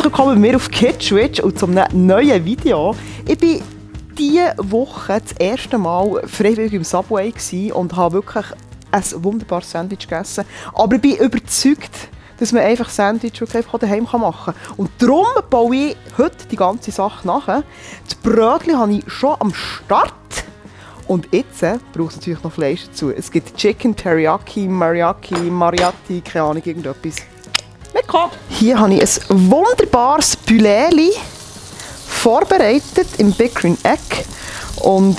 Herzlich willkommen bei mir auf Kitschwitch und zum neuen Video. Ich bin diese Woche das erste Mal freiwillig im Subway und habe wirklich ein wunderbares Sandwich gegessen. Aber ich bin überzeugt, dass man einfach Sandwich wirklich einfach daheim machen kann. Und darum baue ich heute die ganze Sache nach. Das Brötchen habe ich schon am Start. Und jetzt braucht es natürlich noch Fleisch dazu. Es gibt Chicken, Teriyaki, Mariatti, keine Ahnung, irgendetwas. Mitkommen! Hier habe ich ein wunderbares Püläli vorbereitet im Big Green Egg. Und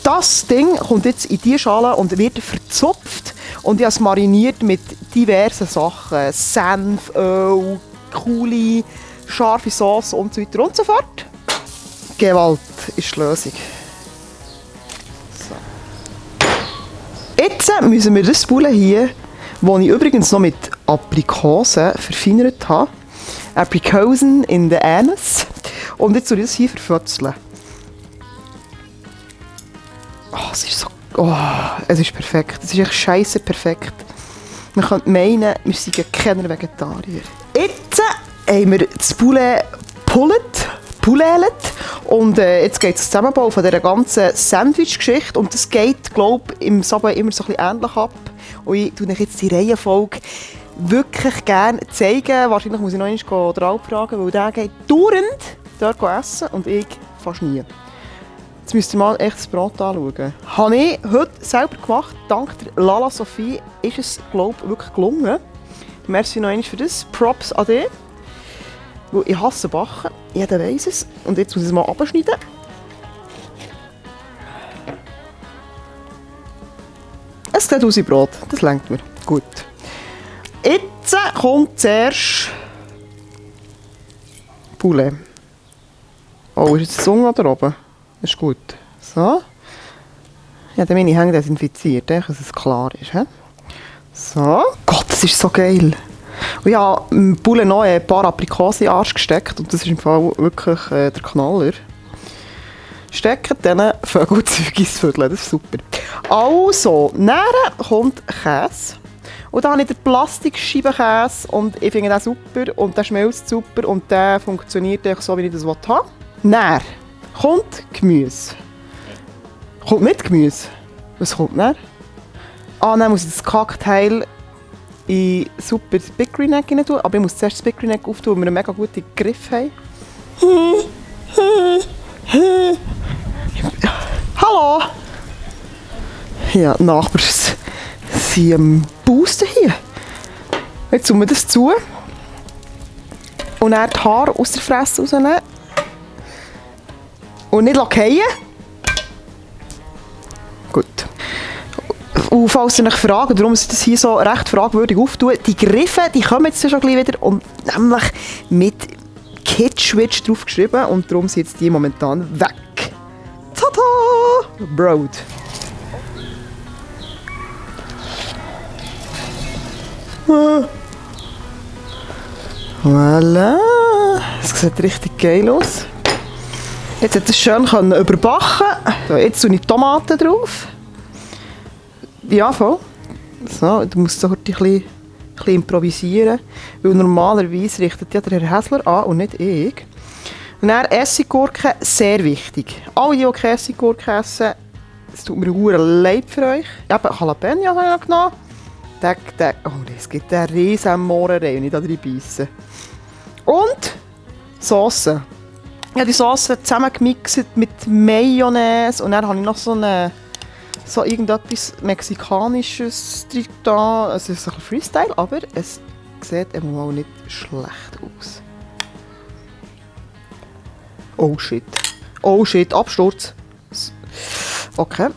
das Ding kommt jetzt in diese Schale und wird verzupft. Und ich habe es mariniert mit diversen Sachen. Senf, Öl, Kuli, scharfe Sauce und so weiter und so fort. Gewalt ist die Lösung. Jetzt müssen wir das Poulet hier, das ich übrigens noch mit Aprikosen verfeinert habe. Aprikosen in the Anus. Und jetzt soll ich das hier verfötzeln. Es ist perfekt. Es ist echt scheisse perfekt. Man könnte meinen, wir seien keine Vegetarier. Jetzt haben wir das Poulet Poulet. Und jetzt geht es Zusammenbau von dieser ganzen Sandwich-Geschichte. Und das geht, glaube ich, im Subway immer so ein bisschen ähnlich ab. Und ich zeige euch jetzt die Reihenfolge wirklich gerne zeigen. Wahrscheinlich muss ich noch einmal den Alp fragen, weil der geht dauernd dort essen und ich fast nie. Jetzt müsst ihr mal echt das Brot anschauen. Habe ich heute selber gemacht. Dank der Lala Sophie ist es, glaube ich, wirklich gelungen. Merci noch einmal für das. Props an dich. Weil ich hasse Backen, jeder weiss es. Und jetzt muss ich es mal abschneiden. Es sieht aus wie Brot, das reicht mir. Gut. Jetzt kommt zuerst Poulet. Oh, ist jetzt die Zunge da oben? Das ist gut. So. Ja, dann meine Hände desinfiziert, dass es klar ist. He? So. Gott, das ist so geil. Und ich habe im Poulet noch ein paar Aprikosen in den Arsch gesteckt und das ist im Fall wirklich der Knaller. Stecken dann Vögelzeug ins Viertel, das ist super. Also, nachher kommt Käse. Und dann habe ich den Plastikscheibenkäse und ich finde den super und der schmilzt super und der funktioniert so, wie ich das haben will. Dann kommt Gemüse. Kommt nicht Gemüse? Was kommt dann? Dann muss ich das Cocktail in super das Big Green Egg rein tun, aber ich muss zuerst das Big Green Egg auftun, weil wir einen mega guten Griff haben. Hallo! Ja, die Nachbarn sind am Boosten hier. Jetzt tun wir das zu. Und dann die Haare aus der Fresse rausnehmen. Und nicht fallen. Gut. Und falls ihr euch fragt, warum ich das hier so recht fragwürdig auftue, die Griffe, die kommen jetzt schon gleich wieder und nämlich mit Kitschwitch drauf geschrieben und darum sind jetzt die momentan weg. Tada! Broad. Voilà. Es sieht richtig geil aus. Jetzt hat es schön überbacken. So, jetzt tue ich Tomaten drauf. Ja, voll. So, du musst so ein bisschen improvisieren. Weil normalerweise richtet ja der Herr Häsler an und nicht ich. Und dann Essiggurken, sehr wichtig. Alle, die keine Essiggurken essen, es tut mir verdammt leid für euch. Eben, Jalapeno habe ich noch genommen. Oh, es gibt eine riesen Mohrerei, wenn ich da reinbeisse. Und Sauce. Ich habe die Sauce zusammengemixt mit Mayonnaise und dann habe ich noch so irgendetwas Mexikanisches drin da. Es ist ein bisschen Freestyle, aber es sieht eben mal nicht schlecht aus. Oh shit, Absturz. Okay.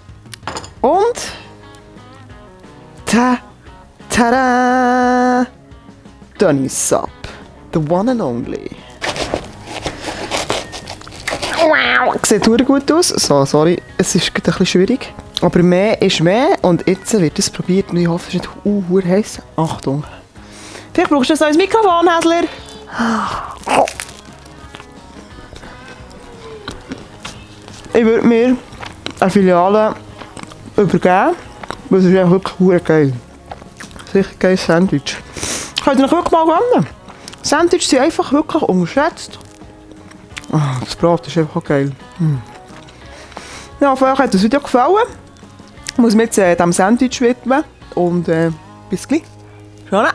Und tada! Döni Sub. The one and only. Wow. Sieht sehr gut aus. So, sorry, es ist ein bisschen schwierig. Aber mehr ist mehr und jetzt wird es probiert und ich hoffe, es ist nicht heiß. Achtung. Vielleicht brauchst du ein neues Mikrofon, Häsler. Ich würde mir eine Filiale übergeben, weil es ist ja wirklich geil. Sicher geiles Sandwich. Könnt ihr noch wirklich mal gönnen? Sandwiches sind einfach wirklich unterschätzt. Oh, das Brot ist einfach geil. Ja, vielleicht hat das Video gefallen. Ich muss mich jetzt diesem Sandwich widmen. Und bis gleich. Ciao.